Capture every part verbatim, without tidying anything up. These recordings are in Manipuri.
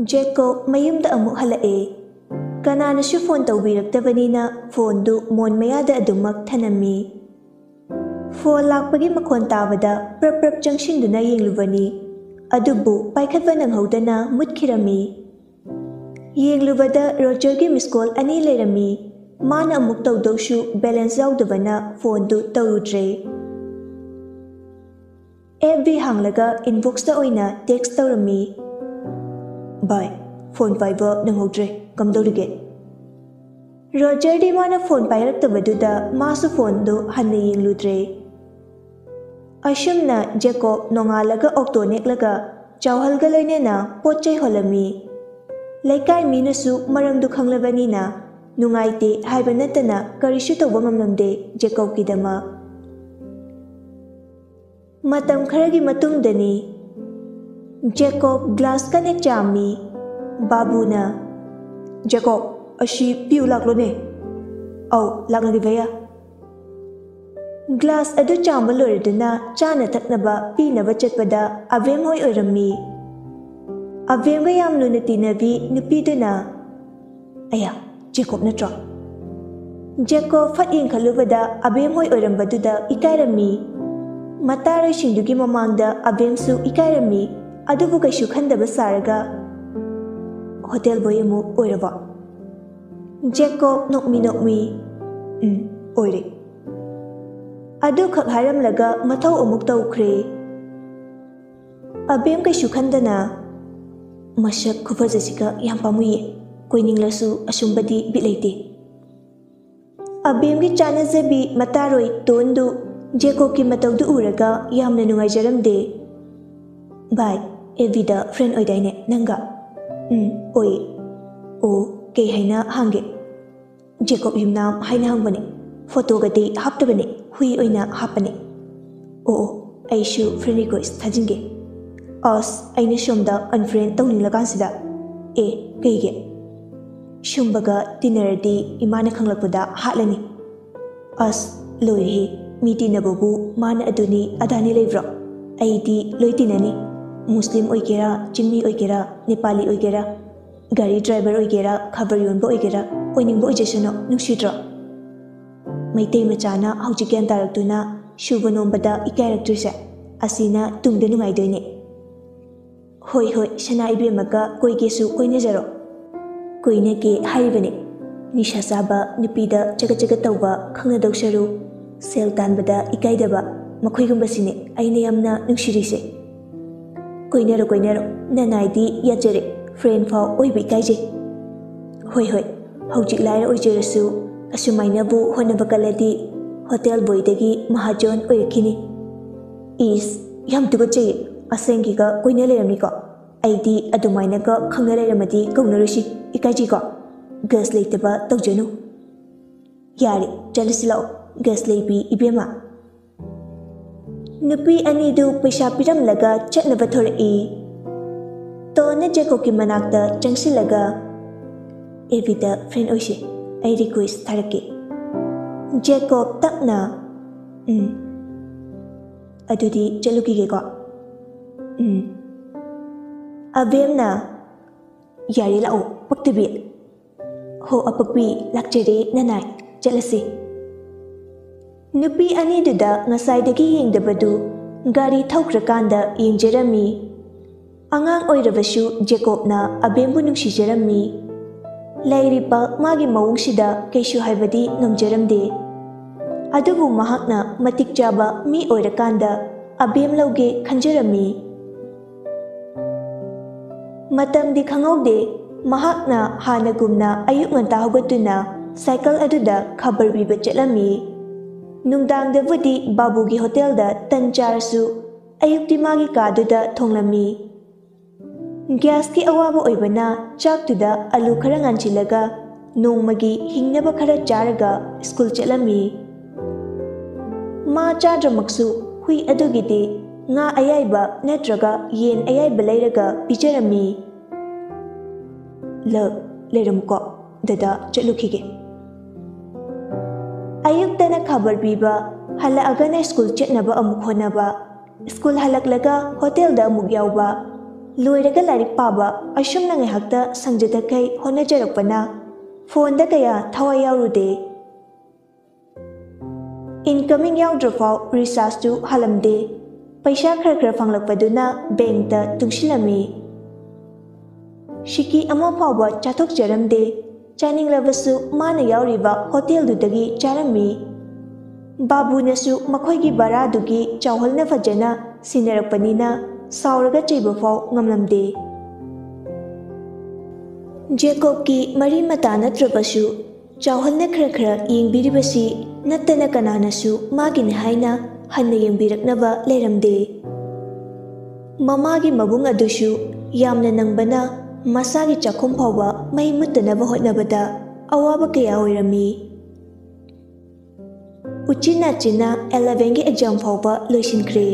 ꯖꯦꯀꯣꯕ ꯃꯌꯨꯝꯗ ꯑꯃꯨꯛ ꯍꯜꯂꯛꯑꯦ꯫ ꯀꯅꯥꯅꯁꯨ ꯐꯣꯟ ꯇꯧꯕꯤꯔꯛꯇꯕꯅꯤꯅ ꯐꯣꯟꯗꯨ ꯃꯣꯟ ꯃꯌꯥꯗ ꯑꯗꯨꯃꯛ ꯊꯅꯝꯃꯤ꯫ ꯐꯣꯟ ꯂꯥꯛꯄꯒꯤ ꯃꯈꯣꯟ ꯇꯥꯕꯗ ꯄ꯭ꯔꯞ ꯄ꯭ꯔꯞ ꯆꯪꯁꯤꯟꯗꯨꯅ ꯌꯦꯡꯂꯨꯕꯅꯤ꯫ ꯑꯗꯨꯕꯨ ꯄꯥꯏꯈꯠꯄ ꯅꯪꯍꯧꯗꯅ ꯃꯨꯠꯈꯤꯔꯝꯃꯤ꯫ ꯌꯦꯡꯂꯨꯕꯗ ꯔꯣꯖꯔꯒꯤ ꯃꯤꯁ ꯀꯣꯜ ꯑꯅꯤ ꯂꯩꯔꯝꯃꯤ꯫ ꯃꯥꯅ ꯑꯃꯨꯛ ꯇꯧꯗꯧꯁꯨ ꯕꯦꯂꯦꯟꯁ ꯌꯥꯎꯗꯕꯅ ꯐꯣꯟꯗꯨ ꯇꯧꯔꯨꯗ꯭ꯔꯦ꯫ ꯑꯦꯐ ꯕꯤ ꯍꯥꯡꯂꯒ ꯏꯟꯕꯣꯛꯁꯇ ꯑꯣꯏꯅ ꯇꯦꯛꯁ ꯇꯧꯔꯝꯃꯤ꯫ "ꯚꯥꯏ, ꯐꯣꯟ ꯄꯥꯏꯕ ꯅꯪꯍꯧꯗ꯭ꯔꯦ, ꯀꯝꯗꯧꯔꯤꯒꯦ?" ꯔꯣꯖꯔꯗꯤ ꯃꯥꯅ ꯐꯣꯟ ꯄꯥꯏꯔꯛꯇꯕꯗꯨꯗ ꯃꯥꯁꯨ ꯐꯣꯟꯗꯨ ꯍꯟꯅ ꯌꯦꯡꯂꯨꯗ꯭ꯔꯦ꯫ ꯑꯁꯨꯝꯅ ꯖꯦꯀꯣꯕ ꯅꯣꯡꯉꯥꯜꯂꯒ ꯑꯣꯛꯇꯣ ꯅꯦꯛꯂꯒ ꯆꯥꯎꯍꯜꯒ ꯂꯣꯏꯅꯅ ꯄꯣꯠ ꯆꯩ ꯍꯣꯜꯂꯝꯃꯤ꯫ ꯂꯩꯀꯥꯏ ꯃꯤꯅꯁꯨ ꯃꯔꯝꯗꯨ ꯈꯪꯂꯕꯅꯤꯅ ꯅꯨꯡꯉꯥꯏꯇꯦ ꯍꯥꯏꯕ ꯅꯠꯇꯅ ꯀꯔꯤꯁꯨ ꯇꯧꯕ ꯉꯝꯂꯝꯗꯦ ꯖꯦꯀꯣꯕꯀꯤꯗꯃꯛ꯫ ꯃꯇꯝ ꯈꯔꯒꯤ ꯃꯇꯨꯡꯗꯅꯤ꯫ ꯖꯦꯀꯣꯕ ꯒ꯭ꯂꯥꯁ ꯀꯅꯦꯛ ꯆꯥꯝꯃꯤ꯫ ꯕꯥꯕꯨꯅ, "ꯖꯦꯀꯣꯕ, ꯑꯁꯤ ꯄꯤꯌꯨ ꯂꯥꯛꯂꯣꯅꯦ꯫" "ꯑꯧ, ꯂꯥꯛꯂꯒꯦ ꯚꯩꯌꯥ꯫" ꯒ꯭ꯂꯥꯁ ꯑꯗꯨ ꯆꯥꯝꯕ ꯂꯣꯏꯔꯗꯨꯅ ꯆꯥꯅ ꯊꯛꯅꯕ ꯄꯤꯅꯕ ꯆꯠꯄꯗ ꯑꯕꯦꯝ ꯍꯣꯏ ꯑꯣꯏꯔꯝꯃꯤ꯫ ꯑꯕꯦꯝꯒ ꯌꯥꯝ ꯂꯨꯅ ꯇꯤꯟꯅꯕꯤ ꯅꯨꯄꯤꯗꯨꯅ, "ꯑꯌꯥ, ꯖꯦꯀꯣꯕ ꯅꯠꯇ꯭ꯔꯣ?" ꯖꯦꯀꯣꯕ ꯐꯠ ꯌꯦꯡꯈꯠꯂꯨꯕꯗ ꯑꯕꯦꯝ ꯍꯣꯏ ꯑꯣꯏꯔꯝꯕꯗꯨꯗ ꯏꯀꯥꯏꯔꯝꯃꯤ꯫ ꯃꯇꯥꯔꯣꯏꯁꯤꯡꯗꯨꯒꯤ ꯃꯃꯥꯡꯗ ꯑꯕꯦꯝꯁꯨ ꯏꯀꯥꯏꯔꯝꯃꯤ, ꯑꯗꯨꯕꯨ ꯀꯩꯁꯨ ꯈꯟꯗꯕ ꯁꯥꯔꯒ ꯍꯣꯇꯦꯜ ꯕꯣꯏ ꯑꯃꯨꯛ ꯑꯣꯏꯔꯕꯣ? ꯖꯦꯀꯣꯕ ꯅꯣꯛꯃꯤ ꯅꯣꯛꯃꯤ, "ꯎꯝ, ꯑꯣꯏꯔꯦ꯫" ꯑꯗꯨꯈꯛ ꯍꯥꯏꯔꯝꯂꯒ ꯃꯊꯧ ꯑꯃꯨꯛ ꯇꯧꯈ꯭ꯔꯦ꯫ ꯑꯕꯦꯝ ꯀꯩꯁꯨ ꯈꯟꯗꯅ, "ꯃꯁꯛ ꯈꯨꯐꯖꯁꯤꯒ ꯌꯥꯝ ꯄꯥꯝꯃꯨꯏꯌꯦ, ꯀꯣꯏꯅꯤꯡꯂꯁꯨ ꯑꯁꯨꯝꯕꯗꯤ ꯕꯤꯠ ꯂꯩꯇꯦ꯫" ꯑꯕꯦꯝꯒꯤ ꯆꯥꯅꯖꯕꯤ ꯃꯇꯥꯔꯣꯏ ꯇꯣꯟꯗꯨ ꯖꯦꯀꯣꯕꯀꯤ ꯃꯇꯧꯗꯨ ꯎꯔꯒ ꯌꯥꯝꯅ ꯅꯨꯡꯉꯥꯏꯖꯔꯝꯗꯦ꯫ "ꯚꯥꯏ, ꯑꯦꯐ ꯕꯤꯗ ꯐ꯭ꯔꯦꯟ ꯑꯣꯏꯗꯥꯏꯅꯦ ꯅꯪꯒ?" "ꯎꯝ, ꯑꯣꯏꯌꯦ꯫" "ꯑꯣ, ꯀꯩ ꯍꯥꯏꯅ ꯍꯥꯡꯒꯦ?" "ꯖꯦꯀꯣꯕ ꯌꯨꯝꯅꯥꯝ ꯍꯥꯏꯅ ꯍꯪꯕꯅꯦ꯫ ꯐꯣꯇꯣꯒꯗꯤ ꯍꯥꯞꯇꯕꯅꯦ, ꯍꯨꯏ ꯑꯣꯏꯅ ꯍꯥꯞꯄꯅꯦ꯫" "ꯑꯣ, ꯑꯣ, ꯑꯩꯁꯨ ꯐ꯭ꯔꯦꯟ ꯔꯤꯀ꯭ꯋꯦꯁ ꯊꯥꯖꯤꯟꯒꯦ꯫" ꯑꯁ, ꯑꯩꯅ ꯁꯣꯝꯗ ꯑꯟꯐ꯭ꯔꯦꯟ ꯇꯧꯅꯤꯡꯂꯀꯥꯟꯁꯤꯗ꯫ "ꯑꯦ, ꯀꯩꯒꯤ?" "ꯁꯨꯝꯕꯒ ꯇꯤꯟꯅꯔꯗꯤ ꯏꯃꯥꯅ ꯈꯪꯂꯛꯄꯗ ꯍꯥꯠꯂꯅꯤ꯫" "ꯑꯁ, ꯂꯣꯏꯔꯦꯍꯦ, ꯃꯤ ꯇꯤꯟꯅꯕꯕꯨ ꯃꯥꯅ ꯑꯗꯨꯅꯤ ꯑꯗꯥꯅꯤ ꯂꯩꯕ꯭ꯔꯣ? ꯑꯩꯗꯤ ꯂꯣꯏ ꯇꯤꯟꯅꯅꯤ꯫" ꯃꯨꯁꯂꯤꯝ ꯑꯣꯏꯒꯦꯔꯥ, ꯆꯤꯡꯃꯤ ꯑꯣꯏꯒꯦꯔꯥ, ꯅꯦꯄꯥꯂꯤ ꯑꯣꯏꯒꯦꯔꯥ, ꯒꯥꯔꯤ ꯗ꯭ꯔꯥꯏꯚꯔ ꯑꯣꯏꯒꯦꯔꯥ, ꯈꯕꯔ ꯌꯣꯟꯕ ꯑꯣꯏꯒꯦꯔꯥ, ꯑꯣꯏꯅꯤꯡꯕ ꯑꯣꯏꯖꯁꯅꯨ, ꯅꯨꯡꯁꯤꯗ꯭ꯔꯣ? ꯃꯩꯇꯩ ꯃꯆꯥꯅ ꯍꯧꯖꯤꯛ ꯒ꯭ꯌꯥꯟ ꯇꯥꯔꯛꯇꯨꯅ ꯁꯨꯕ ꯅꯣꯝꯕꯗ ꯏꯀꯥꯏꯔꯛꯇ꯭ꯔꯤꯁꯦ, ꯑꯁꯤꯅ ꯇꯨꯡꯗ ꯅꯨꯡꯉꯥꯏꯗꯣꯏꯅꯦ꯫ ꯍꯣꯏ ꯍꯣꯏ, ꯁꯅꯥ ꯏꯕꯦꯝꯃꯒ ꯀꯣꯏꯒꯦꯁꯨ ꯀꯣꯏꯅꯖꯔꯣ꯫ ꯀꯣꯏꯅꯒꯦ ꯍꯥꯏꯔꯤꯕꯅꯦ꯫ ꯅꯤꯁꯥ ꯆꯥꯕ, ꯅꯨꯄꯤꯗ ꯆꯒꯠ ꯆꯒꯠ ꯇꯧꯕ, ꯈꯪꯅꯗꯧ ꯁꯔꯨ, ꯁꯦꯜ ꯇꯥꯟꯕꯗ ꯏꯀꯥꯏꯗꯕ, ꯃꯈꯣꯏꯒꯨꯝꯕꯁꯤꯅꯦ ꯑꯩꯅ ꯌꯥꯝꯅ ꯅꯨꯡꯁꯤꯔꯤꯁꯦ꯫ ꯀꯣꯏꯅꯔꯣ ꯀꯣꯏꯅꯔꯣ, ꯅꯅꯥꯏꯗꯤ ꯌꯥꯖꯔꯦ, ꯐ꯭ꯔꯦꯟ ꯐꯥꯎ ꯑꯣꯏꯕ ꯏꯀꯥꯏꯖꯩ꯫ ꯍꯣꯏ ꯍꯣꯏ, ꯍꯧꯖꯤꯛ ꯂꯥꯏꯔ ꯑꯣꯏꯖꯔꯁꯨ ꯑꯁꯨꯃꯥꯏꯅꯕꯨ ꯍꯣꯠꯅꯕ ꯀꯜꯂꯗꯤ ꯍꯣꯇꯦꯜ ꯕꯣꯏꯗꯒꯤ ꯃꯍꯥꯖꯣꯟ ꯑꯣꯏꯔꯛꯈꯤꯅꯤ꯫ ꯏꯁ, ꯌꯥꯝ ꯇꯨꯀꯠꯆꯩꯌꯦ, ꯑꯁꯦꯡꯒꯤꯒ ꯀꯣꯏꯅ ꯂꯩꯔꯝꯃꯤꯀꯣ? ꯑꯩꯗꯤ ꯑꯗꯨꯃꯥꯏꯅꯒ ꯈꯪꯅ ꯂꯩꯔꯝꯃꯗꯤ ꯀꯧꯅꯔꯨꯁꯤ, ꯏꯀꯥꯏꯖꯩꯀꯣ? ꯒꯁ ꯂꯩꯇꯕ ꯇꯧꯖꯅꯨ꯫ ꯌꯥꯔꯦ, ꯆꯠꯂꯁꯤ ꯂꯥꯛꯑꯣ, ꯒꯁ ꯂꯩꯕꯤ ꯏꯕꯦꯝꯃ꯫ ꯅꯨꯄꯤ ꯑꯅꯤꯗꯨ ꯄꯩꯁꯥ ꯄꯤꯔꯝꯂꯒ ꯆꯠꯅꯕ ꯊꯣꯔꯛꯏ꯫ ꯇꯣꯟꯅ ꯖꯦꯀꯣꯕꯀꯤ ꯃꯅꯥꯛꯇ ꯆꯪꯁꯤꯜꯂꯒ, "ꯑꯦꯐ ꯕꯤꯗ ꯐ꯭ꯔꯦꯟ ꯑꯣꯏꯁꯤ, ꯑꯩ ꯔꯤꯀ꯭ꯋꯦꯁ ꯊꯥꯔꯛꯀꯦ꯫" ꯖꯦꯀꯣꯕ ꯇꯞꯅ, "ꯎꯝ, ꯑꯗꯨꯗꯤ ꯆꯠꯂꯨꯈꯤꯒꯦꯀꯣ꯫" "ꯎꯝ꯫" ꯑꯕꯦꯝꯅ, "ꯌꯥꯔꯦ ꯂꯥꯛꯑꯣ, ꯄꯛꯇꯕꯤ꯫" "ꯍꯣ ꯑꯄꯛꯄꯤ, ꯂꯥꯛꯆꯔꯦ ꯅꯅꯥꯏ, ꯆꯠꯂꯁꯤ꯫" ꯅꯨꯄꯤ ꯑꯅꯤꯗꯨꯗ ꯉꯁꯥꯏꯗꯒꯤ ꯌꯦꯡꯗꯕꯗꯨ ꯒꯥꯔꯤ ꯊꯧꯈ꯭ꯔꯀꯥꯟꯗ ꯌꯦꯡꯖꯔꯝꯃꯤ꯫ ꯑꯉꯥꯡ ꯑꯣꯏꯔꯕꯁꯨ ꯖꯦꯀꯣꯕꯅ ꯑꯕꯦꯝꯕꯨ ꯅꯨꯡꯁꯤꯖꯔꯝꯃꯤ꯫ ꯂꯩꯔꯤꯕ ꯃꯥꯒꯤ ꯃꯑꯣꯡꯁꯤꯗ ꯀꯩꯁꯨ ꯍꯥꯏꯕꯗꯤ ꯉꯝꯖꯔꯝꯗꯦ꯫ ꯑꯗꯨꯕꯨ ꯃꯍꯥꯛꯅ ꯃꯇꯤꯛ ꯆꯥꯕ ꯃꯤ ꯑꯣꯏꯔꯀꯥꯟꯗ ꯑꯕꯦꯝ ꯂꯧꯒꯦ ꯈꯟꯖꯔꯝꯃꯤ꯫ ꯃꯇꯝꯗꯤ ꯈꯪꯍꯧꯗꯦ, ꯃꯍꯥꯛꯅ ꯍꯥꯟꯅꯒꯨꯝꯅ ꯑꯌꯨꯛ ꯉꯟꯇꯥ ꯍꯧꯒꯠꯇꯨꯅ ꯁꯥꯏꯀꯜ ꯑꯗꯨꯗ ꯈꯕꯔ ꯄꯤꯕ ꯆꯠꯂꯝꯃꯤ꯫ ꯅꯨꯡꯗꯥꯡꯗꯕꯨꯗꯤ ꯕꯥꯕꯨꯒꯤ ꯍꯣꯇꯦꯜꯗ ꯇꯟ ꯆꯥꯔꯁꯨ, ꯑꯌꯨꯛꯇꯤ ꯃꯥꯒꯤ ꯀꯥꯗꯨꯗ ꯊꯣꯡꯂꯝꯃꯤ꯫ ꯒ꯭ꯌꯥꯁꯀꯤ ꯑꯋꯥꯕ ꯑꯣꯏꯕꯅ ꯆꯥꯛꯇꯨꯗ ꯑꯂꯨ ꯈꯔ ꯉꯥꯟꯁꯤꯜꯂꯒ ꯅꯣꯡꯃꯒꯤ ꯍꯤꯡꯅꯕ ꯈꯔ ꯆꯥꯔꯒ ꯁ꯭ꯀꯨꯜ ꯆꯠꯂꯝꯃꯤ꯫ ꯃꯥ ꯆꯥꯗ꯭ꯔꯃꯛꯁꯨ ꯍꯨꯏ ꯑꯗꯨꯒꯤꯗꯤ ꯉꯥ ꯑꯌꯥꯏꯕ ꯅꯠꯇ꯭ꯔꯒ ꯌꯦꯟ ꯑꯌꯥꯏꯕ ꯂꯩꯔꯒ ꯄꯤꯖꯔꯝꯃꯤ꯫ "ꯂꯛ, ꯂꯩꯔꯝꯃꯨꯀꯣ, ꯗꯗꯥ ꯆꯠꯂꯨꯈꯤꯒꯦ꯫" ꯑꯌꯨꯛꯇꯅ ꯈꯕꯔ ꯄꯤꯕ, ꯍꯜꯂꯛꯑꯒꯅ ꯁ꯭ꯀꯨꯜ ꯆꯠꯅꯕ ꯑꯃꯨꯛ ꯍꯣꯠꯅꯕ, ꯁ꯭ꯀꯨꯜ ꯍꯜꯂꯛꯂꯒ ꯍꯣꯇꯦꯜꯗ ꯑꯃꯨꯛ ꯌꯥꯎꯕ, ꯂꯣꯏꯔꯒ ꯂꯥꯏꯔꯤꯛ ꯄꯥꯕ, ꯑꯁꯨꯝꯅ ꯉꯥꯏꯍꯥꯛꯇ ꯁꯪꯖꯗꯈꯩ ꯍꯣꯠꯅꯖꯔꯛꯄꯅ ꯐꯣꯟꯗ ꯀꯌꯥ ꯊꯋꯥꯏ ꯌꯥꯎꯔꯨꯗꯦ꯫ ꯏꯟꯀꯃꯤꯡ ꯌꯥꯎꯗ꯭ꯔꯐꯥꯎ ꯔꯤꯆꯥꯔꯖꯇꯨ ꯍꯥꯜꯂꯝꯗꯦ꯫ ꯄꯩꯁꯥ ꯈꯔ ꯈꯔ ꯐꯪꯂꯛꯄꯗꯨꯅ ꯕꯦꯡꯛꯇ ꯇꯨꯡꯁꯤꯜꯂꯝꯃꯤ꯫ ꯁꯤꯀꯤ ꯑꯃ ꯐꯥꯎꯕ ꯆꯥꯊꯣꯛꯆꯔꯝꯗꯦ꯫ ꯆꯥꯅꯤꯡꯂꯕꯁꯨ ꯃꯥꯅ ꯌꯥꯎꯔꯤꯕ ꯍꯣꯇꯦꯜꯗꯨꯗꯒꯤ ꯆꯥꯔꯝꯃꯤ꯫ ꯕꯥꯕꯨꯅꯁꯨ ꯃꯈꯣꯏꯒꯤ ꯚꯔꯥꯗꯨꯒꯤ ꯆꯥꯎꯍꯜꯅ ꯐꯖꯅ ꯁꯤꯟꯅꯔꯛꯄꯅꯤꯅ ꯁꯥꯎꯔꯒ ꯆꯩꯕ ꯐꯥꯎ ꯉꯝꯂꯝꯗꯦ꯫ ꯖꯦꯀꯣꯕꯀꯤ ꯃꯔꯤ ꯃꯇꯥ ꯅꯠꯇ꯭ꯔꯕꯁꯨ ꯆꯥꯎꯍꯜꯅ ꯈꯔ ꯈꯔ ꯌꯦꯡꯕꯤꯔꯤꯕꯁꯤ ꯅꯠꯇꯅ ꯀꯅꯥꯅꯁꯨ ꯃꯥꯒꯤꯅꯤ ꯍꯥꯏꯅ ꯍꯟꯅ ꯌꯦꯡꯕꯤꯔꯛꯅꯕ ꯂꯩꯔꯝꯗꯦ꯫ ꯃꯃꯥꯒꯤ ꯃꯕꯨꯡ ꯑꯗꯨꯁꯨ ꯌꯥꯝꯅ ꯅꯪꯕꯅ ꯃꯁꯥꯒꯤ ꯆꯥꯛꯈꯨꯝ ꯐꯥꯎꯕ ꯃꯩ ꯃꯨꯠꯇꯅꯕ ꯍꯣꯠꯅꯕꯗ ꯑꯋꯥꯕ ꯀꯌꯥ ꯑꯣꯏꯔꯝꯃꯤ꯫ ꯎꯆꯤꯟ ꯅꯥꯆꯤꯟꯅ ꯑꯦꯂꯚꯦꯟꯒꯤ ꯑꯦꯛꯖꯥꯝ ꯐꯥꯎꯕ ꯂꯣꯏꯁꯤꯟꯈ꯭ꯔꯦ꯫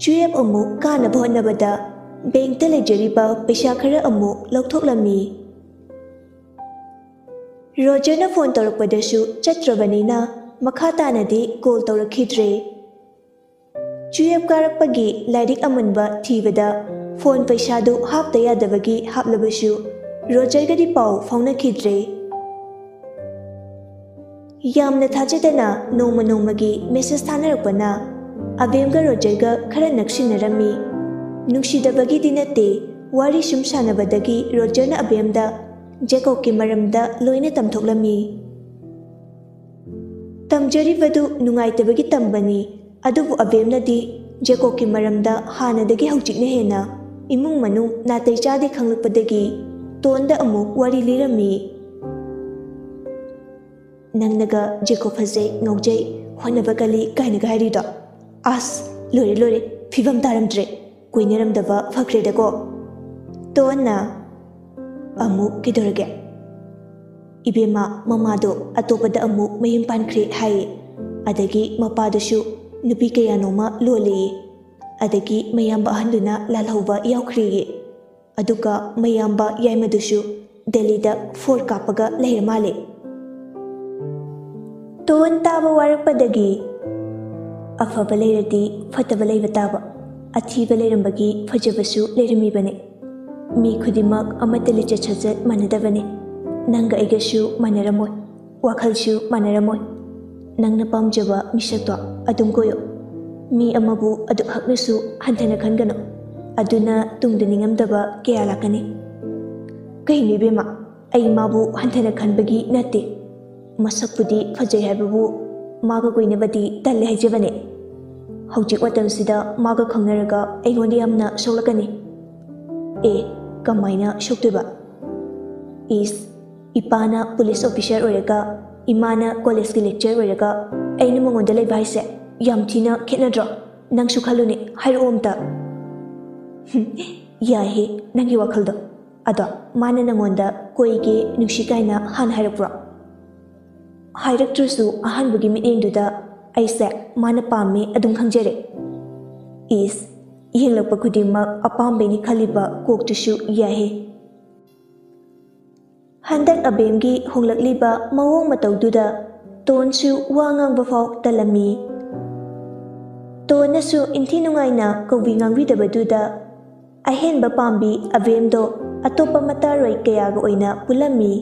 ꯇꯨꯌꯦꯜꯐ ꯑꯃꯨꯛ ꯀꯥꯅꯕ ꯍꯣꯠꯅꯕꯗ ꯕꯦꯡꯛꯇ ꯂꯩꯖꯔꯤꯕ ꯄꯩꯁꯥ ꯈꯔ ꯑꯃꯨꯛ ꯂꯧꯊꯣꯛꯂꯝꯃꯤ꯫ ꯔꯣꯖꯔꯅ ꯐꯣꯟ ꯇꯧꯔꯛꯄꯗꯁꯨ ꯆꯠꯇ꯭ꯔꯕꯅꯤꯅ ꯃꯈꯥ ꯇꯥꯅꯗꯤ ꯀꯣꯜ ꯇꯧꯔꯛꯈꯤꯗ꯭ꯔꯦ꯫ ꯇꯨꯌꯦꯜꯐ ꯀꯥꯔꯛꯄꯒꯤ ꯂꯥꯏꯔꯤꯛ ꯑꯃꯨꯟꯕ ꯊꯤꯕꯗ ꯐꯣꯟ ꯄꯩꯁꯥꯗꯨ ꯍꯥꯞꯇ ꯌꯥꯗꯕꯒꯤ ꯍꯥꯞꯂꯕꯁꯨ ꯔꯣꯖꯔꯒꯗꯤ ꯄꯥꯎ ꯐꯥꯎꯅꯈꯤꯗ꯭ꯔꯦ꯫ ꯌꯥꯝꯅ ꯊꯥꯖꯗꯅ ꯅꯣꯡꯃ ꯅꯣꯡꯃꯒꯤ ꯃꯦꯁꯦꯖ ꯊꯥꯅꯔꯛꯄꯅ ꯑꯕꯦꯝꯒ ꯔꯣꯖꯔꯒ ꯈꯔ ꯅꯛꯁꯤꯟꯅꯔꯝꯃꯤ꯫ ꯅꯨꯡꯁꯤꯗꯕꯒꯤꯗꯤ ꯅꯠꯇꯦ, ꯋꯥꯔꯤ ꯁꯨꯝ ꯁꯥꯟꯅꯕꯗꯒꯤ ꯔꯣꯖꯔꯅ ꯑꯕꯦꯝꯗ ꯖꯦꯀꯣꯕꯀꯤ ꯃꯔꯝꯗ ꯂꯣꯏꯅ ꯇꯝꯊꯣꯛꯂꯝꯃꯤ꯫ ꯇꯝꯖꯔꯤꯕꯗꯨ ꯅꯨꯡꯉꯥꯏꯇꯕꯒꯤ ꯇꯝꯕꯅꯤ, ꯑꯗꯨꯕꯨ ꯑꯕꯦꯝꯅꯗꯤ ꯖꯦꯀꯣꯕꯀꯤ ꯃꯔꯝꯗ ꯍꯥꯟꯅꯗꯒꯤ ꯍꯧꯖꯤꯛꯅ ꯍꯦꯟꯅ ꯏꯃꯨꯡ ꯃꯅꯨꯡ ꯅꯥꯇꯩ ꯆꯥꯗꯦ ꯈꯪꯂꯛꯄꯗꯒꯤ ꯇꯣꯟꯗ ꯑꯃꯨꯛ ꯋꯥꯔꯤ ꯂꯤꯔꯝꯃꯤ꯫ "ꯅꯪꯅꯒ ꯖꯦꯀꯣꯕ ꯐꯖꯩ, ꯉꯧꯖꯩ, ꯍꯣꯠꯅꯕ ꯀꯜꯂꯤ ꯀꯥꯏꯅꯒ ꯍꯥꯏꯔꯤꯗꯣ, ꯑꯁ, ꯂꯣꯏꯔꯦ ꯂꯣꯏꯔꯦ, ꯐꯤꯕꯝ ꯇꯥꯔꯝꯗ꯭ꯔꯦ, ꯀꯣꯏꯅꯔꯝꯗꯕ ꯐꯈ꯭ꯔꯦꯗꯀꯣ꯫" ꯇꯣꯟꯅ ꯑꯃꯨꯛ ꯀꯩꯗꯧꯔꯒꯦ? "ꯏꯕꯦꯝꯃ, ꯃꯃꯥꯗꯣ ꯑꯇꯣꯞꯄꯗ ꯑꯃꯨꯛ ꯃꯌꯨꯝ ꯄꯥꯟꯈ꯭ꯔꯦ ꯍꯥꯏꯌꯦ꯫ ꯑꯗꯒꯤ ꯃꯄꯥꯗꯨꯁꯨ ꯅꯨꯄꯤ ꯀꯌꯥꯅꯣꯃ ꯂꯣꯜꯂꯦꯌꯦ꯫ ꯑꯗꯒꯤ ꯃꯌꯥꯝꯕ ꯑꯍꯟꯗꯨꯅ ꯂꯥꯜꯍꯧꯕ ꯌꯥꯎꯈ꯭ꯔꯦꯌꯦ꯫ ꯑꯗꯨꯒ ꯃꯌꯥꯝꯕ ꯌꯥꯏꯃꯗꯨꯁꯨ ꯗꯦꯜꯂꯤꯗ ꯐꯣꯔ ꯀꯥꯞꯄꯒ ꯂꯩꯔ ꯃꯥꯜꯂꯦ꯫" ꯇꯣꯟ ꯇꯥꯕ ꯋꯥꯔꯛꯄꯗꯒꯤ ꯑꯐꯕ ꯂꯩꯔꯗꯤ ꯐꯠꯇꯕ ꯂꯩꯕ ꯇꯥꯕ, ꯑꯊꯤꯕ ꯂꯩꯔꯝꯕꯒꯤ ꯐꯖꯕꯁꯨ ꯂꯩꯔꯝꯃꯤꯕꯅꯤ꯫ ꯃꯤ ꯈꯨꯗꯤꯡꯃꯛ ꯑꯃꯠꯇ ꯂꯤꯆꯠ ꯁꯥꯖꯠ ꯃꯥꯟꯅꯗꯕꯅꯤ꯫ ꯅꯪꯒ ꯑꯩꯒꯁꯨ ꯃꯥꯟꯅꯔꯝꯃꯣꯏ, ꯋꯥꯈꯜꯁꯨ ꯃꯥꯟꯅꯔꯝꯃꯣꯏ꯫ ꯅꯪꯅ ꯄꯥꯝꯖꯕ ꯃꯤꯁꯛꯇꯣ ꯑꯗꯨꯝ ꯀꯣꯏꯌꯨ꯫ ꯃꯤ ꯑꯃꯕꯨ ꯑꯗꯨꯛ ꯍꯛꯅꯁꯨ ꯍꯟꯊꯅ ꯈꯟꯒꯅꯨ, ꯑꯗꯨꯅ ꯇꯨꯡꯗ ꯅꯤꯡꯉꯝꯗꯕ ꯀꯌꯥ ꯂꯥꯛꯀꯅꯤ꯫ ꯀꯩꯅꯣ ꯏꯕꯦꯝꯃ, ꯑꯩ ꯃꯥꯕꯨ ꯍꯟꯊꯅ ꯈꯟꯕꯒꯤ ꯅꯠꯇꯦ꯫ ꯃꯁꯛꯄꯨꯗꯤ ꯐꯖꯩ ꯍꯥꯏꯕꯕꯨ ꯃꯥꯒ ꯀꯣꯏꯅꯕꯗꯤ ꯇꯜꯂꯦ ꯍꯥꯏꯖꯕꯅꯦ꯫ ꯍꯧꯖꯤꯛ ꯃꯇꯝꯁꯤꯗ ꯃꯥꯒ ꯈꯪꯅꯔꯒ ꯑꯩꯉꯣꯟꯗ ꯌꯥꯝꯅ ꯁꯣꯛꯂꯛꯀꯅꯤ꯫ ꯑꯦ, ꯀꯃꯥꯏꯅ ꯁꯣꯛꯇꯣꯏꯕ? ꯏꯁ, ꯏꯄꯥꯅ ꯄꯨꯂꯤꯁ ꯑꯣꯐꯤꯁꯥꯔ ꯑꯣꯏꯔꯒ, ꯏꯃꯥꯅ ꯀꯣꯂꯦꯖꯀꯤ ꯂꯦꯛꯆꯔ ꯑꯣꯏꯔꯒ, ꯑꯩꯅ ꯃꯉꯣꯟꯗ ꯂꯩꯕ ꯍꯥꯏꯁꯦ ꯌꯥꯝ ꯊꯤꯅ ꯈꯦꯠꯅꯗ꯭ꯔꯣ? ꯅꯪꯁꯨ ꯈꯜꯂꯨꯅꯦ, ꯍꯥꯏꯔꯛꯑꯣ ꯑꯝꯇ꯫ ꯌꯥꯏꯍꯦ, ꯅꯪꯒꯤ ꯋꯥꯈꯜꯗꯣ꯫ ꯑꯗꯣ ꯃꯥꯅ ꯅꯪꯉꯣꯟꯗ ꯀꯣꯏꯒꯦ, ꯅꯨꯡꯁꯤ ꯀꯥꯏꯅ ꯍꯥꯟꯅ ꯍꯥꯏꯔꯛꯄ꯭ꯔꯣ? ꯍꯥꯏꯔꯛꯇ꯭ꯔꯁꯨ ꯑꯍꯥꯟꯕꯒꯤ ꯃꯤꯠꯌꯦꯡꯗꯨꯗ ꯑꯩꯁꯦ ꯃꯥꯅ ꯄꯥꯝꯃꯦ ꯑꯗꯨꯝ ꯈꯪꯖꯔꯦ꯫ ꯏꯁ, ꯌꯦꯡꯂꯛꯄ ꯈꯨꯗꯤꯡꯃꯛ ꯑꯄꯥꯝꯕꯩꯅꯤ ꯈꯜꯂꯤꯕ ꯀꯣꯛꯇꯨꯁꯨ ꯌꯥꯏꯍꯦ꯫ ꯍꯟꯗꯛ ꯑꯕꯦꯝꯒꯤ ꯍꯣꯡꯂꯛꯂꯤꯕ ꯃꯑꯣꯡ ꯃꯇꯧꯗꯨꯗ ꯇꯣꯟꯁꯨ ꯋꯥ ꯉꯥꯡꯕ ꯐꯥꯎ ꯇꯜꯂꯝꯃꯤ꯫ ꯇꯣꯟꯅꯁꯨ ꯏꯟꯊꯤ ꯅꯨꯡꯉꯥꯏꯅ ꯀꯧꯕꯤ ꯉꯥꯡꯕꯤꯗꯕꯗꯨꯗ ꯑꯍꯦꯟꯕ ꯄꯥꯝꯕꯤ ꯑꯕꯦꯝꯗꯣ ꯑꯇꯣꯞꯄ ꯃꯇꯥꯔꯣꯏ ꯀꯌꯥꯒ ꯑꯣꯏꯅ ꯄꯨꯜꯂꯝꯃꯤ꯫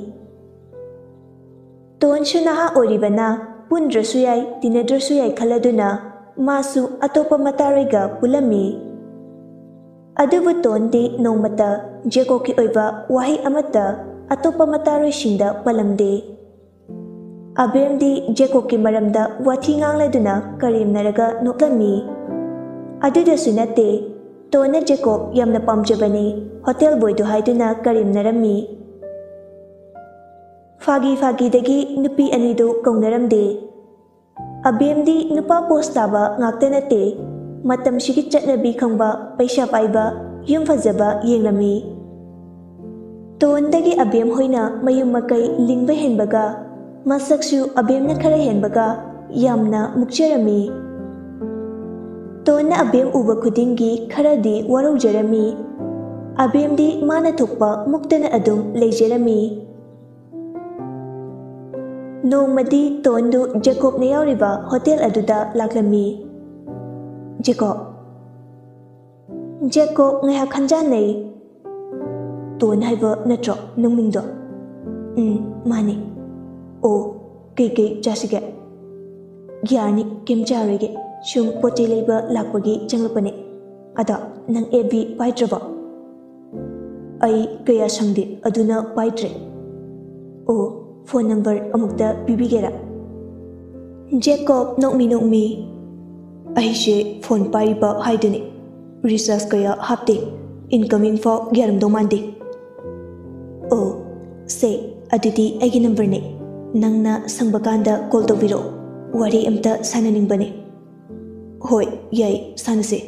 ꯇꯣꯟꯁꯨ ꯅꯍꯥ ꯑꯣꯏꯔꯤꯕꯅ ꯄꯨꯟꯗ꯭ꯔꯁꯨ ꯌꯥꯏ, ꯇꯤꯟꯅꯗ꯭ꯔꯁꯨ ꯌꯥꯏ ꯈꯜꯂꯗꯨꯅ ꯃꯥꯁꯨ ꯑꯇꯣꯞꯄ ꯃꯇꯥꯔꯣꯏꯒ ꯄꯨꯜꯂꯝꯃꯤ꯫ ꯑꯗꯨꯕꯨ ꯇꯣꯟꯗꯤ ꯅꯣꯡꯃꯇ ꯖꯦꯀꯣꯕꯀꯤ ꯑꯣꯏꯕ ꯋꯥꯍꯩ ꯑꯃꯠꯇ ꯑꯇꯣꯞꯄ ꯃꯇꯥꯔꯣꯏꯁꯤꯡꯗ ꯄꯜꯂꯝꯗꯦ꯫ ꯑꯕꯦꯝꯗꯤ ꯖꯦꯀꯣꯕꯀꯤ ꯃꯔꯝꯗ ꯋꯥꯊꯤ ꯉꯥꯡꯂꯗꯨꯅ ꯀꯔꯦꯝꯅꯔꯒ ꯅꯣꯛꯂꯝꯃꯤ꯫ ꯑꯗꯨꯗꯁꯨ ꯅꯠꯇꯦ, ꯇꯣꯟꯅ ꯖꯦꯀꯣꯕ ꯌꯥꯝꯅ ꯄꯥꯝꯖꯕꯅꯤ, ꯍꯣꯇꯦꯜ ꯕꯣꯏꯗꯨ ꯍꯥꯏꯗꯨꯅ ꯀꯔꯦꯝꯅꯔꯝꯃꯤ꯫ ꯐꯥꯒꯤ ꯐꯥꯒꯤꯗꯒꯤ ꯅꯨꯄꯤ ꯑꯅꯤꯗꯨ ꯀꯧꯅꯔꯝꯗꯦ꯫ ꯑꯕꯦꯝꯗꯤ ꯅꯨꯄꯥ ꯄꯣꯁ ꯇꯥꯕ ꯉꯥꯛꯇ ꯅꯠꯇꯦ, ꯃꯇꯝꯁꯤꯒꯤ ꯆꯠꯅꯕꯤ ꯈꯪꯕ, ꯄꯩꯁꯥ ꯄꯥꯏꯕ, ꯌꯨꯝ ꯐꯖꯕ ꯌꯦꯡꯂꯝꯃꯤ꯫ ꯇꯣꯟꯗꯒꯤ ꯑꯕꯦꯝ ꯍꯣꯏꯅ ꯃꯌꯨꯝ ꯃꯀꯩ ꯂꯤꯡꯕ ꯍꯦꯟꯕꯒ, ꯃꯁꯛꯁꯨ ꯑꯕꯦꯝꯅ ꯈꯔ ꯍꯦꯟꯕꯒ ꯌꯥꯝꯅ ꯃꯨꯛꯆꯔꯝꯃꯤ꯫ ꯇꯣꯟꯅ ꯑꯕꯦꯝ ꯎꯕ ꯈꯨꯗꯤꯡꯒꯤ ꯈꯔꯗꯤ ꯋꯥꯔꯧꯖꯔꯝꯃꯤ꯫ ꯑꯕꯦꯝꯗꯤ ꯃꯥꯅ ꯊꯣꯛꯄ ꯃꯨꯛꯇꯅ ꯑꯗꯨꯝ ꯂꯩꯖꯔꯝꯃꯤ꯫ ꯅꯣꯡꯃꯗꯤ ꯇꯣꯟꯗꯨ ꯖꯦꯀꯣꯕꯅ ꯌꯥꯎꯔꯤꯕ ꯍꯣꯇꯦꯜ ꯑꯗꯨꯗ ꯂꯥꯛꯂꯝꯃꯤ꯫ "ꯖꯦꯀꯣꯕ, ꯖꯦꯀꯣꯕ, ꯉꯥꯏꯍꯥꯛ ꯈꯟꯖꯥꯟꯅꯩ꯫" "ꯇꯣꯟ ꯍꯥꯏꯕ ꯅꯠꯇ꯭ꯔꯣ ꯅꯪ ꯃꯤꯡꯗꯣ?" "ꯎꯝ, ꯃꯥꯅꯦ꯫" "ꯑꯣ, ꯀꯩꯀꯩ ꯆꯥꯁꯤꯒꯦ?" "ꯌꯥꯔꯅꯤ, ꯀꯩꯝ ꯆꯥꯔꯣꯏꯒꯦ꯫ ꯁꯨꯝ ꯄꯣꯠ ꯆꯩ ꯂꯩꯕ ꯂꯥꯛꯄꯒꯤ ꯆꯪꯂꯛꯄꯅꯦ꯫ ꯑꯗꯣ, ꯅꯪ ꯑꯦꯐ ꯕꯤ ꯄꯥꯏꯗ꯭ꯔꯕꯣ?" "ꯑꯩ ꯀꯌꯥ ꯁꯪꯗꯦ, ꯑꯗꯨꯅ ꯄꯥꯏꯗ꯭ꯔꯦ꯫" "ꯑꯣ, ꯐꯣꯟ ꯅꯝꯕꯔ ꯑꯃꯨꯛꯇ ꯄꯤꯕꯤꯒꯦꯔꯥ?" ꯖꯦꯀꯣꯕ ꯅꯣꯛꯃꯤ ꯅꯣꯛꯃꯤ, "ꯑꯩꯁꯦ ꯐꯣꯟ ꯄꯥꯏꯔꯤꯕ ꯍꯥꯏꯗꯨꯅꯤ꯫ ꯔꯤꯆꯥꯔꯖ ꯀꯌꯥ ꯍꯥꯞꯇꯦ꯫ ꯏꯟꯀꯃꯤꯡ ꯐꯥꯎ ꯌꯥꯔꯝꯗꯧ ꯃꯥꯟꯗꯦ꯫" "ꯑꯣ, ꯁꯦ, ꯑꯗꯨꯗꯤ ꯑꯩꯒꯤ ꯅꯝꯕꯔꯅꯦ꯫ ꯅꯪꯅ ꯁꯪꯕ ꯀꯥꯟꯗ ꯀꯣꯜ ꯇꯧꯕꯤꯔꯛꯑꯣ꯫ ꯋꯥꯔꯤ ꯑꯝꯇ ꯁꯥꯟꯅꯅꯤꯡꯕꯅꯦ꯫" "ꯍꯣꯏ, ꯌꯥꯏ, ꯁꯥꯟꯅꯁꯦ꯫"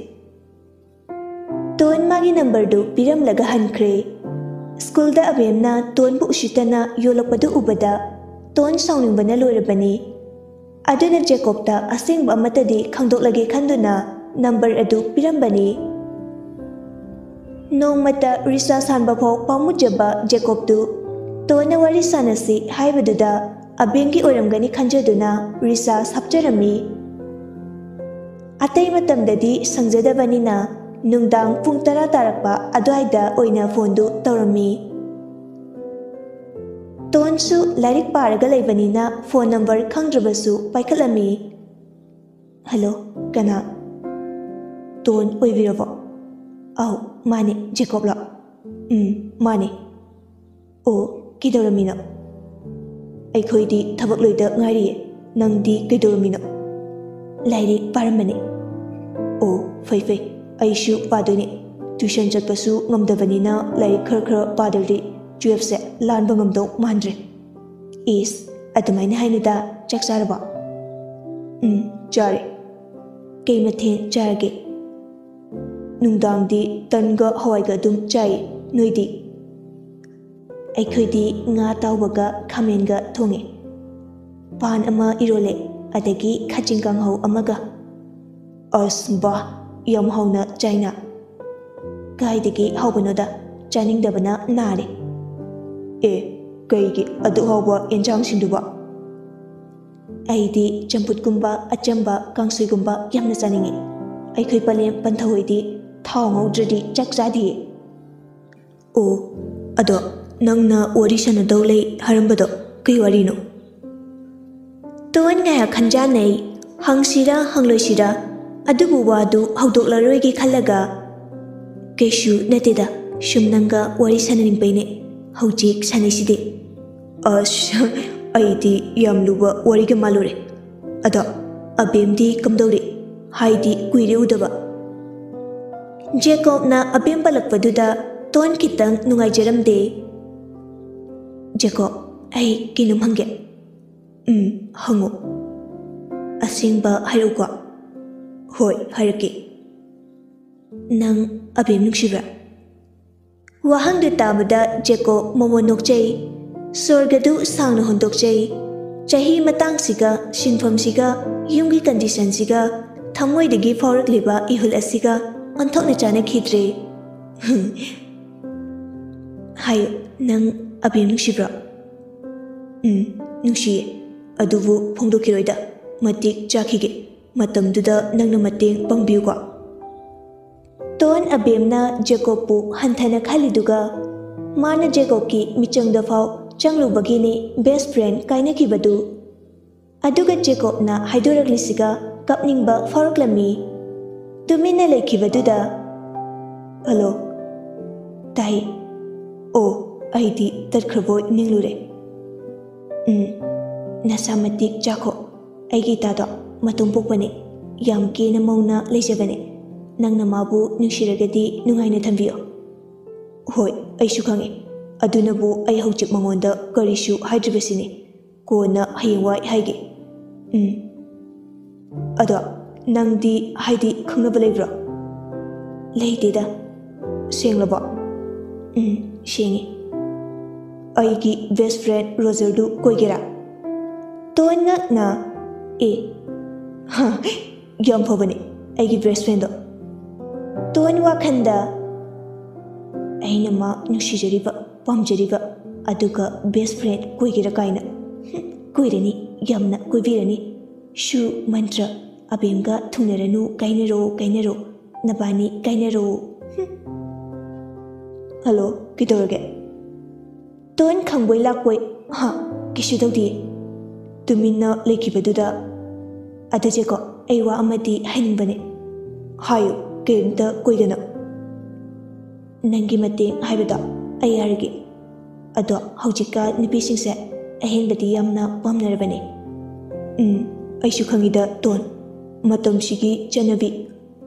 ꯇꯣꯟ ꯃꯥꯒꯤ ꯅꯝꯕꯔꯗꯨ ꯄꯤꯔꯝꯂꯒ ꯍꯟꯈ꯭ꯔꯦ꯫ ꯁ꯭ꯀꯨꯜꯗ ꯑꯕꯦꯝꯅ ꯇꯣꯟꯕꯨ ꯎꯁꯤꯠꯇꯅ ꯌꯣꯜꯂꯛꯄꯗꯨ ꯎꯕꯗ ꯇꯣꯟ ꯁꯥꯎꯅꯤꯡꯕꯅ ꯂꯣꯏꯔꯕꯅꯤ꯫ ꯑꯗꯨꯅ ꯖꯦꯀꯣꯕꯇ ꯑꯁꯦꯡꯕ ꯑꯃꯠꯇꯗꯤ ꯈꯪꯗꯣꯛꯂꯒꯦ ꯈꯟꯗꯨꯅ ꯅꯝꯕꯔ ꯑꯗꯨ ꯄꯤꯔꯝꯕꯅꯤ꯫ ꯅꯣꯡꯃꯇ ꯔꯤꯆꯥꯔꯖ ꯍꯥꯟꯕ ꯐꯥꯎ ꯄꯥꯝꯃꯨꯖꯕ ꯖꯦꯀꯣꯕꯇꯨ ꯇꯣꯟꯅ ꯋꯥꯔꯤ ꯁꯥꯟꯅꯁꯤ ꯍꯥꯏꯕꯗꯨꯗ ꯑꯕꯦꯝꯒꯤ ꯑꯣꯏꯔꯝꯒꯅꯤ ꯈꯟꯖꯗꯨꯅ ꯔꯤꯆꯥꯔꯖ ꯍꯥꯞꯆꯔꯝꯃꯤ꯫ ꯑꯇꯩ ꯃꯇꯝꯗꯗꯤ ꯁꯪꯖꯗꯕꯅꯤꯅ ꯅꯨꯡꯗꯥꯡ ꯄꯨꯡ ꯇꯔꯥ ꯇꯥꯔꯛꯄ ꯑꯗꯨꯋꯥꯏꯗ ꯑꯣꯏꯅ ꯐꯣꯟꯗꯨ ꯇꯧꯔꯝꯃꯤ꯫ ꯇꯣꯟꯁꯨ ꯂꯥꯏꯔꯤꯛ ꯄꯥꯔꯒ ꯂꯩꯕꯅꯤꯅ ꯐꯣꯟ ꯅꯝꯕꯔ ꯈꯪꯗ꯭ꯔꯕꯁꯨ ꯄꯥꯏꯈꯠꯂꯝꯃꯤ꯫ "ꯍꯜꯂꯣ, ꯀꯅꯥ? ꯇꯣꯟ ꯑꯣꯏꯕꯤꯔꯕꯣ?" "ꯑꯧ, ꯃꯥꯅꯦ, ꯖꯦꯀꯣꯕꯂꯣ?" "ꯎꯝ, ꯃꯥꯅꯦ꯫" "ꯑꯣ, ꯀꯩꯗꯧꯔꯝꯃꯤꯅꯣ?" "ꯑꯩꯈꯣꯏꯗꯤ ꯊꯕꯛ ꯂꯣꯏꯗ ꯉꯥꯏꯔꯤꯌꯦ꯫ ꯅꯪꯗꯤ ꯀꯩꯗꯧꯔꯝꯃꯤꯅꯣ?" "ꯂꯥꯏꯔꯤꯛ ꯄꯥꯔꯝꯕꯅꯦ꯫" "ꯑꯣ, ꯐꯩ ꯐꯩ, ꯑꯩꯁꯨ ꯄꯥꯗꯣꯏꯅꯦ꯫ ꯇ꯭ꯌꯨꯁꯟ ꯆꯠꯄꯁꯨ ꯉꯝꯗꯕꯅꯤꯅ ꯂꯥꯏꯔꯤꯛ ꯈꯔ ꯈꯔ ꯄꯥꯗ꯭ꯔꯗꯤ ꯇꯨꯌꯦꯜꯐꯁꯦ ꯂꯥꯟꯕ ꯉꯝꯗꯧ ꯃꯥꯟꯗ꯭ꯔꯦ꯫" "ꯏꯁ, ꯑꯗꯨꯃꯥꯏꯅ ꯍꯥꯏꯅꯨꯗ꯫ ꯆꯥꯛ ꯆꯥꯔꯕꯣ?" "ꯎꯝ, ꯆꯥꯔꯦ꯫" "ꯀꯩ ꯃꯊꯦꯜ ꯆꯥꯔꯒꯦ?" "ꯅꯨꯡꯗꯥꯡꯗꯤ ꯇꯟꯒ ꯍꯋꯥꯏꯒ ꯑꯗꯨꯝ ꯆꯥꯏ꯫ ꯅꯣꯏꯗꯤ?" "ꯑꯩꯈꯣꯏꯗꯤ ꯉꯥ ꯑꯇꯥꯎꯕꯒ ꯈꯥꯃꯦꯟꯒ ꯊꯣꯡꯉꯦ꯫ ꯄꯥꯟ ꯑꯃ ꯏꯔꯣꯜꯂꯦ, ꯑꯗꯒꯤ ꯈꯥꯖꯤꯡ ꯀꯥꯡꯍꯧ ꯑꯃꯒ꯫" "ꯑꯁ ꯕꯥ, ꯌꯥꯝ ꯍꯥꯎꯅ ꯆꯥꯏꯅ꯫" "ꯀꯥꯏꯗꯒꯤ ꯍꯥꯎꯕꯅꯣꯗ, ꯆꯥꯅꯤꯡꯗꯕꯅ ꯅꯥꯔꯦ꯫" "ꯑꯦ, ꯀꯩꯒꯤ ꯑꯗꯨꯛ ꯍꯥꯎꯕ ꯑꯦꯟꯁꯥꯡꯁꯤꯡꯗꯨꯕꯣ?" ꯑꯩꯗꯤ ꯆꯝꯐꯨꯠꯀꯨꯝꯕ, ꯑꯆꯝꯕ, ꯀꯥꯡꯁꯣꯏꯒꯨꯝꯕ ꯌꯥꯝꯅ ꯆꯥꯅꯤꯡꯉꯤ꯫ ꯑꯩꯈꯣꯏ ꯄꯂꯦꯝ ꯄꯟꯊꯧ ꯍꯣꯏꯗꯤ ꯊꯥꯎ ꯉꯧꯗ꯭ꯔꯗꯤ ꯆꯥꯛ ꯆꯥꯗꯤꯌꯦ꯫ ꯑꯣ, ꯑꯗꯣ ꯅꯪꯅ ꯋꯥꯔꯤ ꯁꯥꯟꯅꯗꯧ ꯂꯩ ꯍꯥꯏꯔꯝꯕꯗꯣ ꯀꯩ ꯋꯥꯔꯤꯅꯣ? ꯇꯣꯟ ꯉꯥꯏꯍꯥꯛ ꯈꯟꯖꯥꯟꯅꯩ꯫ ꯍꯪꯁꯤꯔꯥ ꯍꯪꯂꯣꯏꯁꯤꯔꯥ? ꯑꯗꯨꯕꯨ ꯋꯥꯗꯨ ꯍꯧꯗꯣꯛꯂꯔꯣꯏꯒꯦ ꯈꯜꯂꯒ, "ꯀꯩꯁꯨ ꯅꯠꯇꯦꯗ, ꯁꯨꯝ ꯅꯪꯒ ꯋꯥꯔꯤ ꯁꯥꯟꯅꯅꯤꯡꯕꯩꯅꯦ꯫ ꯍꯧꯖꯤꯛ ꯁꯥꯟꯅꯩꯁꯤꯗꯤ꯫" ꯑꯁ, ꯑꯩꯗꯤ ꯌꯥꯝ ꯂꯨꯕ ꯋꯥꯔꯤꯒ ꯃꯥꯜꯂꯨꯔꯦ꯫ ꯑꯗꯣ ꯑꯕꯦꯝꯗꯤ ꯀꯝꯗꯧꯔꯤ? ꯍꯥꯏꯗꯤ ꯀꯨꯏꯔꯦ ꯎꯗꯕ꯫ ꯖꯦꯀꯣꯕꯅ ꯑꯕꯦꯝ ꯄꯜꯂꯛꯄꯗꯨꯗ ꯇꯣꯟ ꯈꯤꯇꯪ ꯅꯨꯡꯉꯥꯏꯖꯔꯝꯗꯦ꯫ "ꯖꯦꯀꯣꯕ, ꯑꯩ ꯀꯩꯅꯣꯝ ꯍꯪꯒꯦ꯫" "ꯎꯝ, ꯍꯪꯉꯨ꯫" "ꯑꯁꯦꯡꯕ ꯍꯥꯏꯔꯛꯎꯀꯣ꯫" "ꯍꯣꯏ, ꯍꯥꯏꯔꯛꯀꯦ꯫" "ꯅꯪ ꯑꯕꯦꯝ ꯅꯨꯡꯁꯤꯕ꯭ꯔꯥ?" ꯋꯥꯍꯪꯗꯨ ꯇꯥꯕꯗ ꯖꯦꯀꯣꯕ ꯃꯣꯃꯣꯟ ꯅꯣꯛꯆꯩ꯫ ꯁꯣꯔꯒꯗꯨ ꯁꯥꯡꯅ ꯍꯣꯟꯗꯣꯛꯆꯩ꯫ ꯆꯍꯤ ꯃꯇꯥꯡꯁꯤꯒ, ꯁꯤꯟꯐꯝꯁꯤꯒ, ꯌꯨꯝꯒꯤ ꯀꯟꯗꯤꯁꯟꯁꯤꯒ, ꯊꯃꯣꯏꯗꯒꯤ ꯐꯥꯎꯔꯛꯂꯤꯕ ꯏꯍꯨꯜ ꯑꯁꯤꯒ ꯑꯣꯟꯊꯣꯛꯅ ꯆꯥꯅꯈꯤꯗ꯭ꯔꯦ꯫ "ꯍꯥꯏꯌꯨ, ꯅꯪ ꯑꯕꯦꯝ ꯅꯨꯡꯁꯤꯕ꯭ꯔꯣ?" "ꯎꯝ, ꯅꯨꯡꯁꯤꯌꯦ꯫ ꯑꯗꯨꯕꯨ ꯐꯣꯡꯗꯣꯛꯈꯤꯔꯣꯏꯗ꯫ ꯃꯇꯤꯛ ꯆꯥꯈꯤꯒꯦ꯫ ꯃꯇꯝꯗꯨꯗ ꯅꯪꯅ ꯃꯇꯦꯡ ꯄꯥꯡꯕꯤꯌꯨꯀꯣ꯫" ꯇꯣꯟ ꯑꯕꯦꯝꯅ ꯖꯦꯀꯣꯕꯄꯨ ꯍꯟꯊꯅ ꯈꯜꯂꯤꯗꯨꯒ, ꯃꯥꯅ ꯖꯦꯀꯣꯕꯀꯤ ꯃꯤꯆꯪꯗ ꯐꯥꯎ ꯆꯪꯂꯨꯕꯒꯤꯅꯤ ꯕꯦꯁ ꯐ꯭ꯔꯦꯟ ꯀꯥꯏꯅꯈꯤꯕꯗꯨ꯫ ꯑꯗꯨꯒ ꯖꯦꯀꯣꯕꯅ ꯍꯥꯏꯗꯣꯔꯛꯂꯤꯁꯤꯒ ꯀꯞꯅꯤꯡꯕ ꯐꯥꯎꯔꯛꯂꯝꯃꯤ꯫ ꯇꯨꯃꯤꯟꯅ ꯂꯩꯈꯤꯕꯗꯨꯗ, "ꯍꯜꯂꯣ꯫" "ꯇꯥꯏ꯫" "ꯑꯣ, ꯑꯩꯗꯤ ꯇꯠꯈ꯭ꯔꯕꯣꯏ ꯅꯤꯡꯂꯨꯔꯦ꯫" "ꯎꯝ, ꯅꯁꯥ ꯃꯇꯤꯛ ꯆꯥꯈꯣ꯫ ꯑꯩꯒꯤ ꯏꯇꯥꯗꯣ ꯃꯇꯣꯝ ꯄꯣꯛꯄꯅꯦ, ꯌꯥꯝ ꯀꯦꯅ ꯃꯧꯅ ꯂꯩꯖꯕꯅꯦ꯫ ꯅꯪꯅ ꯃꯥꯕꯨ ꯅꯨꯡꯁꯤꯔꯒꯗꯤ ꯅꯨꯡꯉꯥꯏꯅ ꯊꯝꯕꯤꯌꯣ꯫" "ꯍꯣꯏ, ꯑꯩꯁꯨ ꯈꯪꯉꯦ꯫ ꯑꯗꯨꯅꯕꯨ ꯑꯩ ꯍꯧꯖꯤꯛ ꯃꯉꯣꯟꯗ ꯀꯔꯤꯁꯨ ꯍꯥꯏꯗ꯭ꯔꯤꯕꯁꯤꯅꯤ꯫ ꯀꯣꯟꯅ ꯍꯌꯦꯡꯋꯥꯏ ꯍꯥꯏꯒꯦ꯫" "ꯎꯝ꯫ ꯑꯗꯣ ꯅꯪꯗꯤ, ꯍꯥꯏꯗꯤ, ꯈꯪꯅꯕ ꯂꯩꯕ꯭ꯔꯣ?" "ꯂꯩꯇꯦꯗ꯫" "ꯁꯦꯡꯂꯕꯣ?" "ꯎꯝ, ꯁꯦꯡꯉꯦ꯫" "ꯑꯩꯒꯤ ꯕꯦꯁ ꯐ꯭ꯔꯦꯟ ꯔꯣꯖꯔꯗꯨ ꯀꯣꯏꯒꯦꯔꯥ?" ꯇꯣꯟ ꯉꯛꯅ, "ꯑꯦ, ꯍꯥ, ꯌꯥꯝ ꯐꯕꯅꯦ ꯑꯩꯒꯤ ꯕꯦꯁ ꯐ꯭ꯔꯦꯟꯗꯣ꯫" ꯇꯣꯟ ꯋꯥꯈꯟꯗ, "ꯑꯩꯅ ꯃꯥ ꯅꯨꯡꯁꯤꯖꯔꯤꯕ, ꯄꯥꯝꯖꯔꯤꯕ, ꯑꯗꯨꯒ ꯕꯦꯁ ꯐ꯭ꯔꯦꯟ ꯀꯣꯏꯒꯦꯔꯥ ꯀꯥꯏꯅ꯫ ꯍꯨꯝ, ꯀꯣꯏꯔꯅꯤ, ꯌꯥꯝꯅ ꯀꯣꯏꯕꯤꯔꯅꯤ꯫ ꯁꯨ ꯃꯟꯇ꯭ꯔ, ꯑꯕꯦꯝꯒ ꯊꯨꯡꯅꯔꯅꯨ, ꯀꯥꯏꯅꯔꯣ, ꯀꯥꯏꯅꯔꯣ, ꯅꯕꯥꯅꯤ ꯀꯥꯏꯅꯔꯣ꯫ ꯍꯨꯝ꯫ ꯍꯜꯂꯣ, ꯀꯩꯗꯧꯔꯒꯦ? ꯇꯣꯟ ꯈꯪꯕꯣꯏ ꯂꯥꯛꯄꯣꯏ, ꯍꯥ, ꯀꯩꯁꯨ ꯇꯧꯗꯤꯌꯦ꯫ ꯇꯨꯃꯤꯟꯅ ꯂꯩꯈꯤꯕꯗꯨꯗ, ꯑꯗꯨ ꯖꯦꯀꯣ, ꯑꯩ ꯋꯥ ꯑꯃꯗꯤ ꯍꯥꯏꯅꯤꯡꯕꯅꯦ꯫ ꯍꯥꯏꯌꯨ, ꯀꯔꯤꯝꯇ ꯀꯨꯏꯒꯅꯨ꯫ ꯅꯪꯒꯤ ꯃꯇꯦꯡ ꯍꯥꯏꯕꯗꯣ ꯑꯩ ꯌꯥꯔꯒꯦ꯫ ꯑꯗꯣ ꯍꯧꯖꯤꯛꯀꯥꯟ ꯅꯨꯄꯤꯁꯤꯡꯁꯦ ꯑꯍꯦꯟꯕꯗꯤ ꯌꯥꯝꯅ ꯄꯥꯝꯅꯔꯕꯅꯦ꯫ ꯎꯝ, ꯑꯩꯁꯨ ꯈꯪꯉꯤꯗ ꯇꯣꯟ, ꯃꯇꯝꯁꯤꯒꯤ ꯆꯠꯅꯕꯤ꯫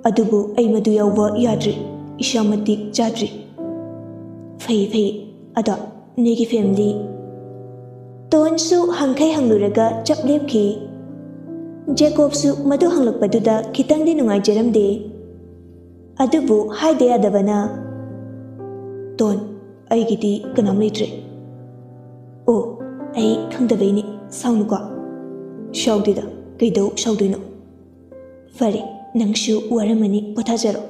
ꯑꯗꯨꯕꯨ ꯑꯩ ꯃꯗꯨ ꯌꯥꯎꯕ ꯌꯥꯗ꯭ꯔꯤ, ꯏꯁꯥ ꯃꯇꯤꯛ ꯆꯥꯗ꯭ꯔꯤ꯫ ꯐꯩ, ꯐꯩ꯫ ꯑꯗꯣ ꯅꯣꯏꯒꯤ family? ꯇꯣꯟꯁꯨ ꯍꯪꯈꯩ ꯍꯪꯂꯨꯔꯒ ꯆꯞ ꯂꯦꯞꯈꯤ꯫ ꯖꯦꯀꯣꯕꯁꯨ ꯃꯗꯨ ꯍꯪꯂꯛꯄꯗꯨꯗ ꯈꯤꯇꯪꯗꯤ ꯅꯨꯡꯉꯥꯏꯖꯔꯝꯗꯦ꯫ ꯑꯗꯨꯕꯨ ꯍꯥꯏꯗ ꯌꯥꯗꯕꯅ, "ꯇꯣꯟ, ꯑꯩꯒꯤꯗꯤ ꯀꯅꯥꯝ ꯂꯩꯇ꯭ꯔꯦ꯫" "ꯑꯣ, ꯑꯩ ꯈꯪꯗꯕꯩꯅꯦ, ꯁꯥꯎꯅꯨꯀꯣ꯫" "ꯁꯥꯎꯗꯦꯗ, ꯀꯩꯗꯧ ꯁꯥꯎꯗꯣꯏꯅꯣ?" "ꯐꯔꯦ, ꯅꯪꯁꯨ ꯋꯥꯔꯝꯃꯅꯤ, ꯄꯣꯊꯥꯖꯔꯣ꯫"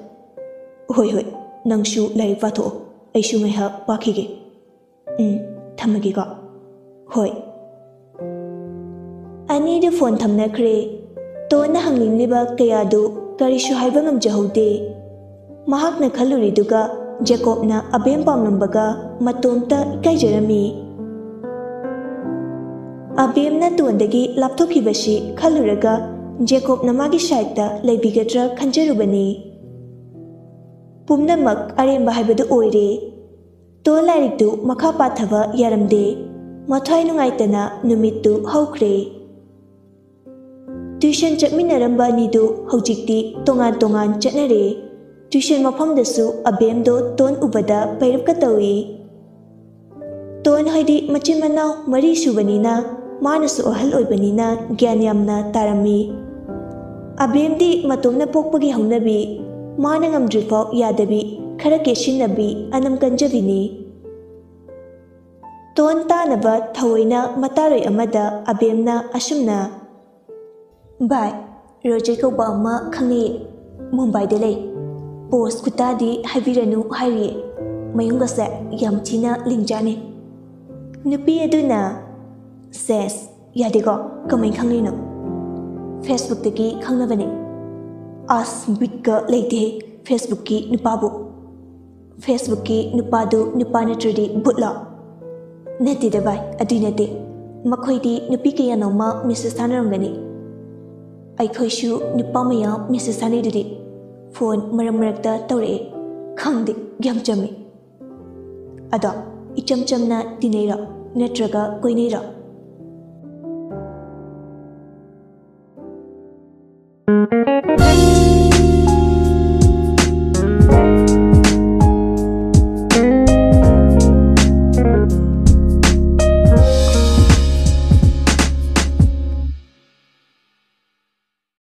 "ꯍꯣꯏ, ꯍꯣꯏ, ꯅꯪꯁꯨ ꯂꯥꯏꯔꯤꯛ ꯄꯥꯊꯣꯛꯑꯣ, ꯑꯩꯁꯨ ꯉꯥꯏꯍꯥꯛ ꯄꯥꯈꯤꯒꯦ꯫" "ꯎꯝ, ꯊꯝꯃꯒꯦꯀꯣ꯫" "ꯍꯣꯏ꯫" ꯑꯅꯤꯗꯨ phone ꯊꯝꯅꯈ꯭ꯔꯦ꯫ ꯇꯣꯟꯅ ꯍꯪꯅꯤꯡꯂꯤꯕ ꯀꯌꯥꯗꯨ ꯀꯔꯤꯁꯨ ꯍꯥꯏꯕ ꯉꯝꯖꯍꯧꯗꯦ꯫ ꯃꯍꯥꯛꯅ ꯈꯜꯂꯨꯔꯤꯗꯨꯒ ꯖꯦꯀꯣꯕꯅ ꯑꯕꯦꯝ ꯄꯥꯝꯂꯝꯕꯒ ꯃꯇꯣꯝꯇ ꯏꯀꯥꯏꯖꯔꯝꯃꯤ꯫ ꯑꯕꯦꯝꯅ ꯇꯣꯟꯗꯒꯤ ꯂꯥꯞꯊꯣꯛꯈꯤꯕꯁꯤ ꯈꯜꯂꯨꯔꯒ ꯖꯦꯀꯣꯕꯅ ꯃꯥꯒꯤ sideꯇ ꯂꯩꯕꯤꯒꯗ꯭ꯔꯥ ꯈꯟꯖꯔꯨꯕꯅꯤ꯫ ꯄꯨꯝꯅꯃꯛ ꯑꯔꯦꯝꯕ ꯍꯥꯏꯕꯗꯨ ꯑꯣꯏꯔꯦ꯫ ꯇꯣꯟ ꯂꯥꯏꯔꯤꯛꯇꯨ ꯃꯈꯥ ꯄꯥꯊꯕ ꯌꯥꯔꯝꯗꯦ꯫ ꯃꯊ꯭ꯋꯥꯏ ꯅꯨꯡꯉꯥꯏꯇꯅ ꯅꯨꯃꯤꯠꯇꯨ ꯍꯧꯈ꯭ꯔꯦ꯫ Tuition ꯆꯠꯃꯤꯟꯅꯔꯝꯕ ꯑꯅꯤꯗꯨ ꯍꯧꯖꯤꯛꯇꯤ ꯇꯣꯉꯥꯟ ꯇꯣꯉꯥꯟ ꯆꯠꯅꯔꯦ꯫ Tuition ꯃꯐꯝꯗꯁꯨ ꯑꯕꯦꯝꯗꯣ ꯇꯣꯟ ꯎꯕꯗ ꯄꯩꯔꯞꯀ ꯇꯧꯏ꯫ ꯇꯣꯟ ꯍꯣꯏꯗꯤ ꯃꯆꯤꯟ ꯃꯅꯥꯎ ꯃꯔꯤ ꯁꯨꯕꯅꯤꯅ ꯃꯥꯅꯁꯨ ꯑꯍꯜ ꯑꯣꯏꯕꯅꯤꯅ ꯒ꯭ꯌꯥꯟ ꯌꯥꯝꯅ ꯇꯥꯔꯝꯃꯤ꯫ ꯑꯕꯦꯝꯗꯤ ꯃꯇꯣꯝꯅ ꯄꯣꯛꯄꯒꯤ ꯍꯧꯅꯕꯤ, ꯃꯥꯅ ꯉꯝꯗ꯭ꯔꯤꯐꯥꯎ ꯌꯥꯗꯕꯤ, ꯈꯔ ꯀꯦꯠꯁꯤꯟꯅꯕꯤ, ꯑꯅꯝ ꯀꯟꯖꯕꯤꯅꯤ꯫ ꯇꯣꯟ ꯇꯥꯅꯕ ꯊꯑꯣꯏꯅ ꯃꯇꯥꯔꯣꯏ ꯑꯃꯗ ꯑꯕꯦꯝꯅ ꯑꯁꯨꯝꯅ, "ꯚꯥꯏ, ꯔꯣꯖꯦ ꯀꯧꯕ ꯑꯃ ꯈꯪꯅꯩꯌꯦ, ꯃꯨꯝꯕꯥꯏꯗ ꯂꯩ꯫ Post ꯈꯨꯇꯥꯗꯤ ꯍꯥꯏꯕꯤꯔꯅꯨ ꯍꯥꯏꯔꯤꯌꯦ, ꯃꯌꯨꯝꯒꯁꯦ ꯌꯥꯝ ꯊꯤꯅ ꯂꯤꯡꯖꯥꯅꯤ꯫" ꯅꯨꯄꯤ ꯑꯗꯨꯅ, "ꯁꯦꯁ, ꯌꯥꯗꯦꯀꯣ? ꯀꯃꯥꯏꯅ ꯈꯪꯂꯤꯅꯣ? Facebookꯇꯒꯤ ꯈꯪꯅꯕꯅꯦ꯫ ꯑꯁ, ꯕꯤꯠꯀ ꯂꯩꯇꯦꯍꯦ Facebookꯀꯤ ꯅꯨꯄꯥꯕꯨ꯫ Facebookꯀꯤ ꯅꯨꯄꯥꯗꯨ ꯅꯨꯄꯥ ꯅꯠꯇ꯭ꯔꯗꯤ ꯕꯨꯠꯂꯣ? ꯅꯠꯇꯦꯗ ꯚꯥꯏ, ꯑꯗꯨꯏ ꯅꯠꯇꯦ꯫ ꯃꯈꯣꯏꯗꯤ ꯅꯨꯄꯤ ꯀꯌꯥꯅꯣꯃ message ꯊꯥꯅꯔꯝꯒꯅꯤ꯫ ꯑꯩꯈꯣꯏꯁꯨ ꯅꯨꯄꯥ ꯃꯌꯥꯝ message ꯊꯥꯅꯩꯗꯨꯗꯤ꯫ Phone ꯃꯔꯛ ꯃꯔꯛꯇ ꯇꯧꯔꯛꯑꯦ꯫ ꯈꯪꯗꯦ, ꯌꯥꯝ ꯆꯝꯃꯤ꯫ ꯑꯗꯣ, ꯏꯆꯝ ꯆꯝꯅ ꯇꯤꯟꯅꯩꯔꯣ? ꯅꯠꯇ꯭ꯔꯒ ꯀꯣꯏꯅꯩꯔꯣ?